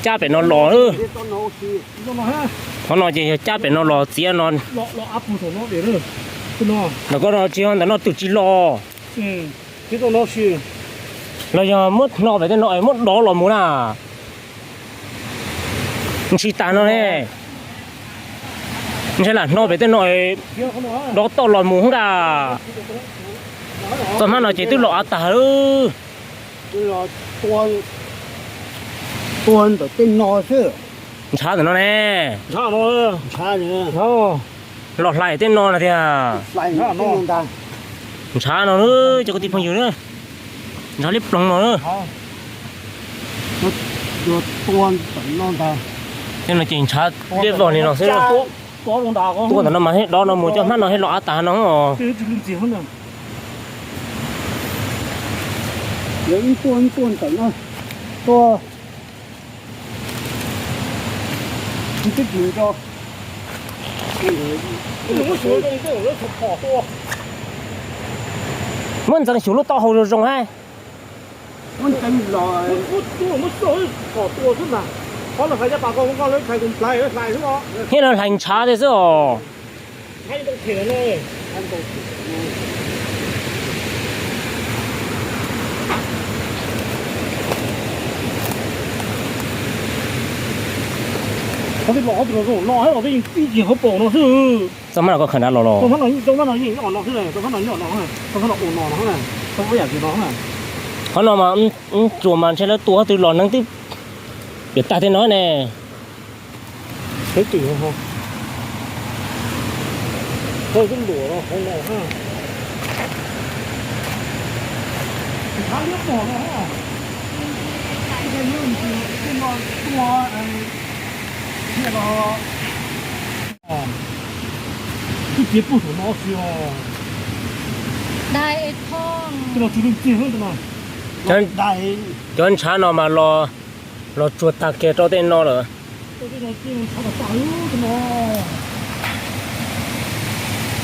Cab pem no los. Qhov no ces yog cab pem no los txiav no. Ntawm koj no tsis yog ntawm no twm tsis los. Los yog muab hno pem tej no es muab dov los mus na. Ntshis tas no ne. Ntshai lam hno pem tej no dov toj los mus nkaus. Txoj hmab no ces twb los av tag lawm. Tua ntawm tej no xwb. Ntshav ntawm no ne. Los hlais tej no no tiag. Ntshav no na, cov kwv tij phooj ywg na. Ntshav liab ploog no na. Tej no ces ntshav liab vog li no xwb. Tua ntawm no mas thiaj dov no mus, cov hmab no thiaj los av tag no. Muab ntxeev xyuv lub taub hau zoo zoo hab. Thiab no hlais ntshav thiab xwb os. Txoj hmab no koj khaws nrad los los? Qhov no mas tsuas mas ntshe lawv tua twg los neeg twb piam tag tej no ne. Cov ntshav no mas los, los tsuag tag kiag rau tej no lawm.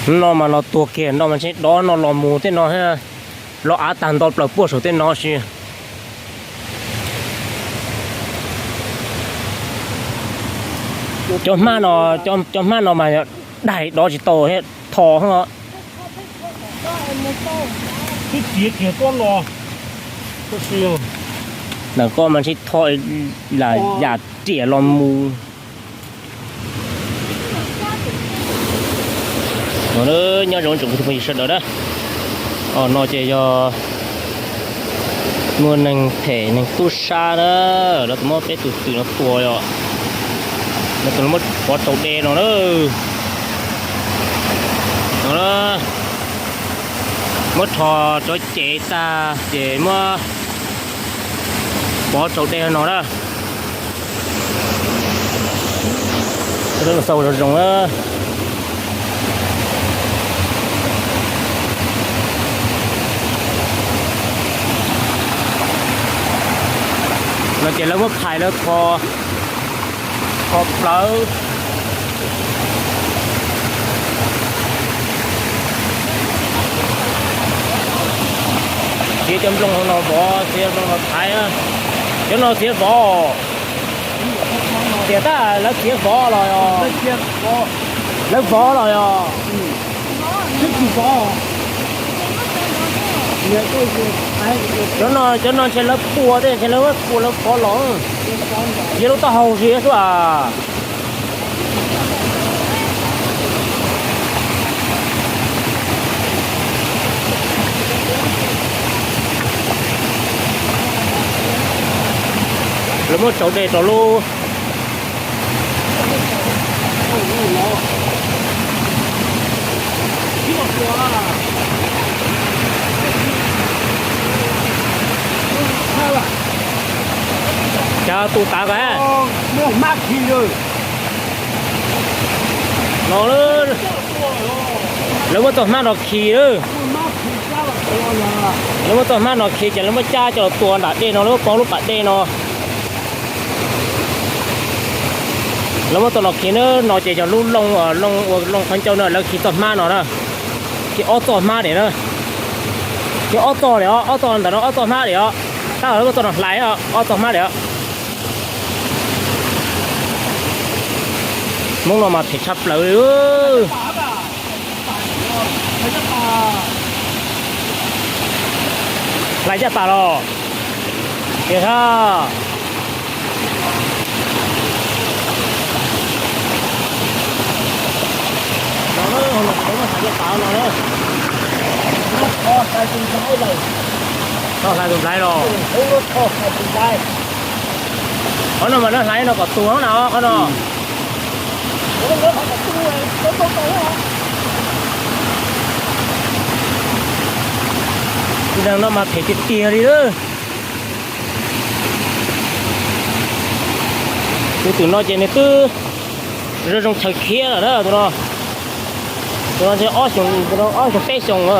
No mas los tuag kiag no mas ntshe dov no los mus tej no, los av tag nto plaws puag saum tej no si. Cov hmab no, cov hmab no mas daig dov tsis tau thiab tho. Ntawm koj mas ntshe tho lam yam riam los mus. Nyob zoo tsoom kwv tij phooj ywg sawv daws na. Os, no ces yog muaj neeg phem neeg tub sab na, lawv tau muab peb tus twm no tua os. Lawv tau muab pov tsaus dej no na. No, muab rho cov cev tag ces muab pov tsaus dej no na. Xau zoo zoo na. No ces lawv muab phais lawv kho, kho plawv. Txiav cov nplooj no vov, txiav nplooj no thaiv. Cov no txiav vov. Tiam tab lawv txiav vov los yog, lawv vov los yog. Cov no, cov no ntshe lawv pua tej, ntshe lawv pua lawv vov los. Yog lub taub hau si xwb as. Lawv muab tsaus dej rau lub. Cas tus tav ka, muaj hmab khi no, lawv muab txoj hmab no khi. Lawv muab txoj hmab no khi ces lawv muab cab coj los tua nram dej no, lawv muab pov lub pas dej no. Lawv muab txoj no khi na, no ces yog lub looj, looj ua looj qhov ncauj na, lawv khi txoj hmab no na. Khi ob txoj hmab diam na. Khi ob txoj li os, ob txoj ntawm no ob txoj hmab diam os. Tab tom hlais ob txoj hmab li. Hmoob no mas phem tshaj plaws li. Hlais caj pas los tias tag. Tho hlais tus nplaiv los. Qhov no mas nws hlais no kom tuag na qhov no. Tus neeg no mas phem tiag tiag li lawm. Tus twm no ces nws twb zoo zoo chaw khiab lawm na tus no. Tus no ntshe ob xyoos, ob xyoos peb xyoos na.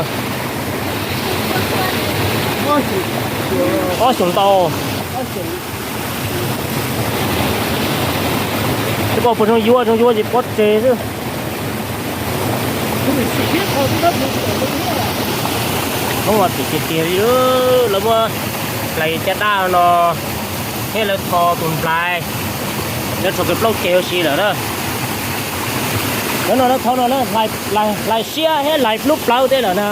Ob xyoos ntau. Twb pom puas zoo yuav, zoo yuav ces pov tseg xwb. Hmoob mas phem tiag tiag li, lawv muab hlais caj dab no thiab lawv tho tus nplaiv, lawv tho kiag plaub ceg ua si lawm na. Lawv no lawv tho no lawv hlais siab thiab hlais lub plawv tej lawm na.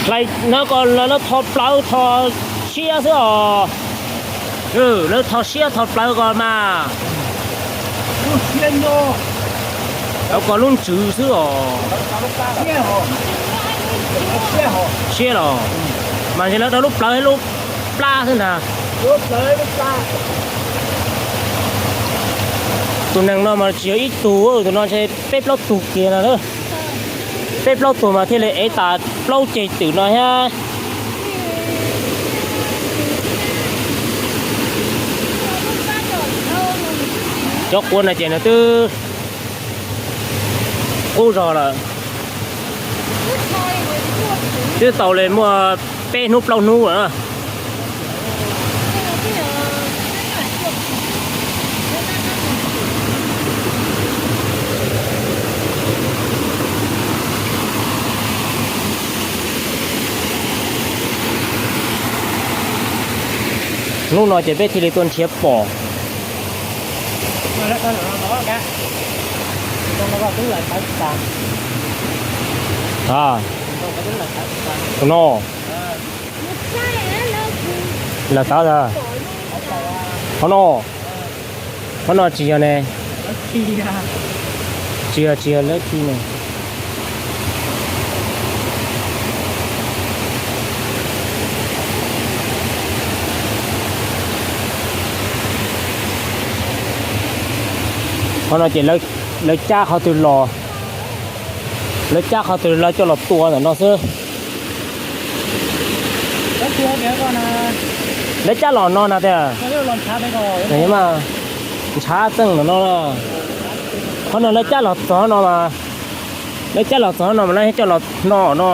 Hlais no kom lawv tho plawv tho siab xwb os. Lawv tho siab tho plawv ko mas, lawv kom lub ntsws xwb os. Siab los mas ntshe lawv tau lub plawv lub plab xwb ntag. Tus neeg no mas tsis yog ib tug, tus no ntshe peb plaub tug kiag no. Peb plaub tug mas thiaj li ev tas plaub ceg twm no thiab. Cov quav no ces nws twb qub zog lawm, twb tau li muaj peb hnub plaub hnub lawm na. Hnub no ces peb thiaj li tuaj nrhiav pom. Tus no, lawv tawv tag. Qhov no, qhov no tsis yog ne, tsis yog, tsis yog lawv khi ne. Qhov no ces lawv cab qhov twg los, lawv cab qhov twg lawv coj los tua ntawm no xwb. Lawv cab los no na tiag. Ntshav txeej ntawm no. Qhov no lawv cab los txog no mas, lawv cab los txog no mas lawv coj los no no.